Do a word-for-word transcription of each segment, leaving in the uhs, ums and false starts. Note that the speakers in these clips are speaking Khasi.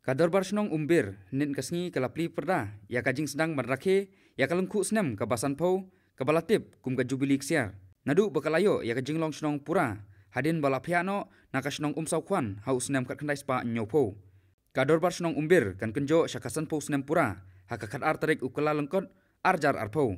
Ka Dorbar Shnong Umbir, mynhynnin ka sngi ka la plie pyrda ïa ka jingsdang ban rakhe ïa ka lyngkhuh snem kaba sanphew, kaba la tip kum ka Jubili Ksiar. Naduh ba ka la ïoh ïa ka jinglong shnong pura hadien ba la phiah noh na ka shnong Umsawkhwan ha u snem khatkhyndai spah hynñiewphew. Ka Dorbar Shnong Umbir kan kynjoh sha ka sanphew snem pura ha ka khatar tarik u Kyllalyngkot arhajar arphew.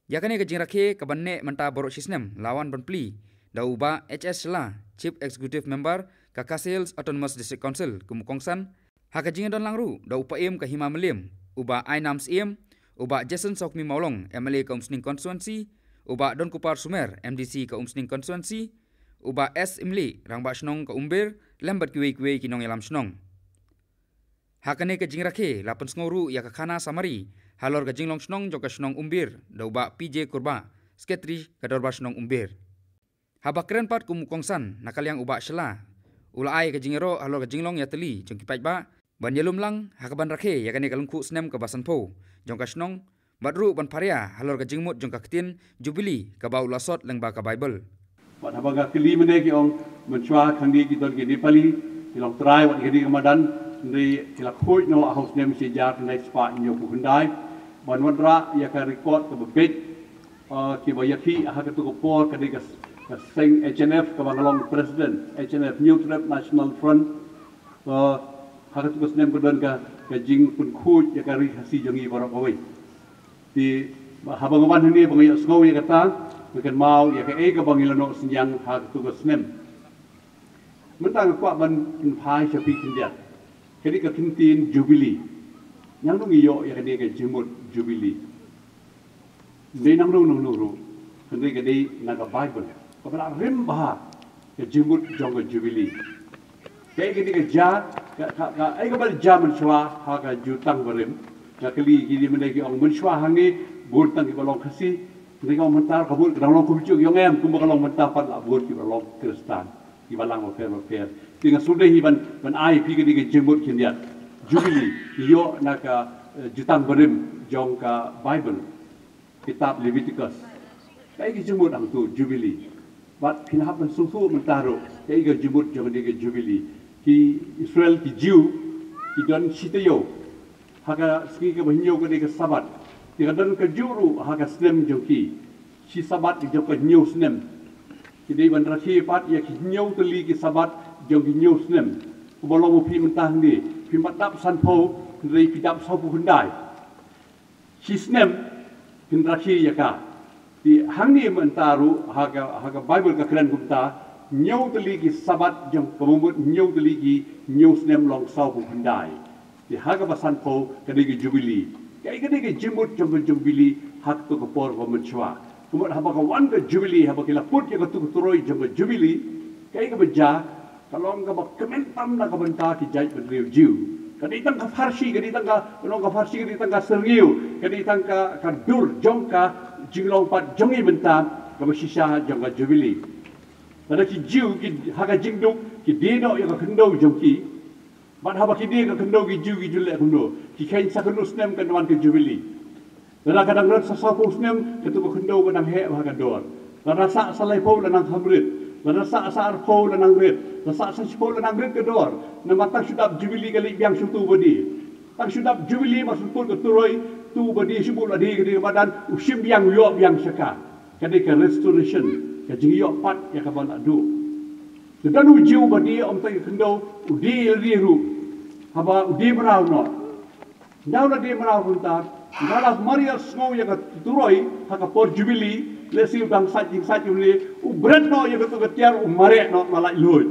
Ïa kane ka jingrakhe kaban neh mynta baroh shi snem la wan ban plie da u Bah H S Shylla, Chief Executive Member ka Khasi Hills Autonomous District Council, kum u kongsan. Ha ka jingdon lang ruh da u Paiem ka Hima Mylliem, u Bah Ainam Syiem, u Bah Jason Sawkmie Mawlong, M L A ka Umsning Constituency, u Bah Donkupar Sumer, M D C ka Umsning Constituency, u Bah S Imli, Rangbah Shnong ka Umbir, lem bad kiwei kiwei ki nongïalam shnong. Ha kane ka jingrakhe la pynsngew ruh ïa ka khana samari halor ka jinglong shnong jong ka shnong Umbir da u Bah P J Kurbah, Secretary ka Dorbar Shnong Umbir. Haba kren pat kum u kongsan na ka liang u Bah Shylla, u la ai ka jingïaroh halor ka jinglong ïatylli jong ki paidbah ban ïalum lang ha kaban rakhe ïa kane ka lyngkhuh snem kaba sanphew jong ka shnong, bad ruh ban pharia halor ka jingmut jong ka ktien Jubili kaba u la sot lyngba ka Baibl. Bad haba nga kylli mynne ki ong, mynshuwa hangne ki don ki Nepali, ki long trai wat ïa kane ka madan, hynrei ki la khuid noh ha u snem shi hajar khyndai spah hynñiewphew khyndai. Ban wanrah ïa ka record kaba beit, uh, kiba ïakhih ha katu ka por ka dei ka, ka seng H N F kaba nga long president, H N F, Hynñiewtrep National Front, uh, ha katu ka snem ka don ka, ka jingpynkhuid ïa ka ri Khasi jong ngi baroh kawei. Te haba nga wan hangne ba nga ïohsngew ïa kata, nga kynmaw ïa kaei kaba ngi la noh synñiang ha katu ka snem. Mynta nga kwah ban pynphai sha phi khyndiat. Ka dei ka ktien Jubili. Nangno ngi ïoh ïa kane ka jingmut Jubili? Ym dei nangno nangno ruh, hynrei ka dei na ka Baibl kaba la rim bha ka jingmut jong ka Jubili. Kaei kane ka jia, ka, ka, kaei kaba la jia mynshuwa ha ka Jutang Barim? Nga kylli kine mynne ki ong mynshuwa hangne bun tang kiba long Khasi. Hynrei nga ong mynta ka bun ka dang long kumjuh ki ong em, kumba ka long mynta pat la bun kiba long Khristan, kiba lang bapher bapher. Te nga sngewdei hi ban, ban ai phi kane ka jingmut khyndiat. Jubili, ïoh na ka, eh, Jutang Barim jong ka Baibl. Kitab Leviticus. Kaei ka jingmut hangto Jubili? Bad phin hap ban sngewthuh mynta ruh kaei ka jingmut jong kane ka Jubili. Ki Israel, ki Jiw, ki don shi taïew. Ha ka sngi kaba hynñiew ka dei ka Sabbath. Te ka don kajuh ruh ha ka snem jong ki. Shi Sabbath jong ka hynñiew snem. Ki dei ban rakhe pat ïa ki hynñiew tylli ki Sabbath jong ki hynñiew snem. Kumba long ma phi mynta hangne, phim pat dap sanphew, hynrei phi dap sawphew khyndai. Shi snem phin rakhe ïa ka. Te hangne mynta ruh ha ka, ha ka Baibl ka kren kumta, hynñiew tylli ki Sabbath jong, kaba mut hynñiew tylli ki hynñiew snem long sawphew khyndai. Te ha kaba sanphew ka dei ka Jubili. Kaei ka dei ka jingmut jong ka Jubili ha kato ka por ba mynshuwa? Ka mut haba ka wan ka Jubili, haba ki la put ïa kato ka turoi jong ka Jubili, kaei kaba jia? Ka long kaba kmen tam na ka bynta ki jaitbynriew Jiw. Ka dei tang ka pharshi, ka dei tang ka, ka long ka pharshi, ka dei tang ka syrngiew, ka dei tang ka, ka dur jong ka jinglong pat jong ngi mynta, kaba shisha jong ka Jubili. Lada ki Jiw ki, ha ka jingduk, ki die noh ïa ka khyndew jong ki. Bad haba ki die ka khyndew ki Jiw ki ju leh kumno? Ki kheiñ sa kano snem kan wan ka Jubili. Lada ka dang rit sa sawphew snem, kato ka khyndew ka dang heh bha ka dor. Lada sah sa laiphew la nang kham rit. Lada sah sa arphew la nang rit. Lada sah sa shiphew la nang rit ka dor. Namar tang shu dap Jubili ka leit biang sha uto uba die. Tang shu dap Jubili mar shu put ka turoi, uto uba die shu buh lade ka die ka madan, u shim biang, u ïoh biang sha ka. Ka dei ka restoration, ka jingïoh pat ïa kaba la duh. Te don u Jiw uba die, ym tang ïa ka khyndew, u die ïa lade ruh. Haba u die mraw noh. Ynda u la die mraw kumta, ynda la mar ïohsngew ïa ka turoi ha ka por Jubili, lehse u dang sait jingsait ïa une, u bret noh ïa kato ka tiar, u mareh noh, la laitluid.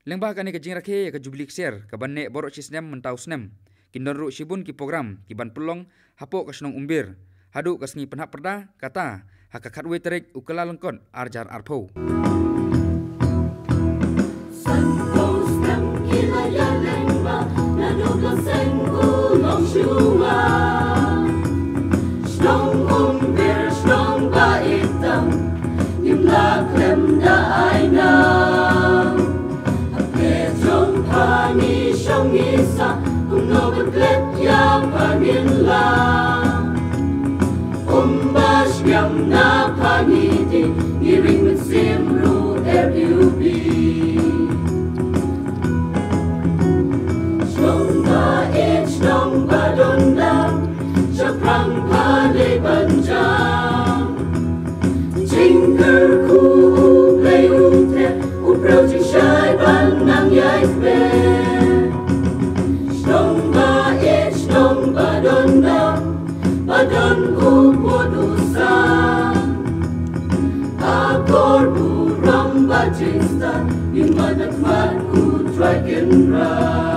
Lyngba kane ka jingrakhe ïa ka Jubili Ksiar kaban neh baroh shi snem mynta u snem, kin don ruh shibun ki program kiban pynlong hapoh ka shnong Umbir haduh ka sngi pynhap pyrda, kata ha ka khatwei tarik u Kyllalyngkot arhajar arphew. Sanphew snem ki la ïaleng bha naduh ka seng u longshuwa. Shnong Umbir, shnong ba itam, ngim lah khlem da ai nam. Ha pyrthei jong pha ngi shong ngi sah, kumno ban klet ïa pha ngin lah. Ym ba shngaiñ na pha ngi dei, ngi ring mynsiem ruh er u bi. Shnong ba Kyrkhu U Blei u theh, u briew jingshai ban nang ïai sbeh. Shnong ba ïeit, shnong ba don bam, ba don u mut u sam. Akor burom bad jingstad, ngin mad ha khmat U Trai Kynrad.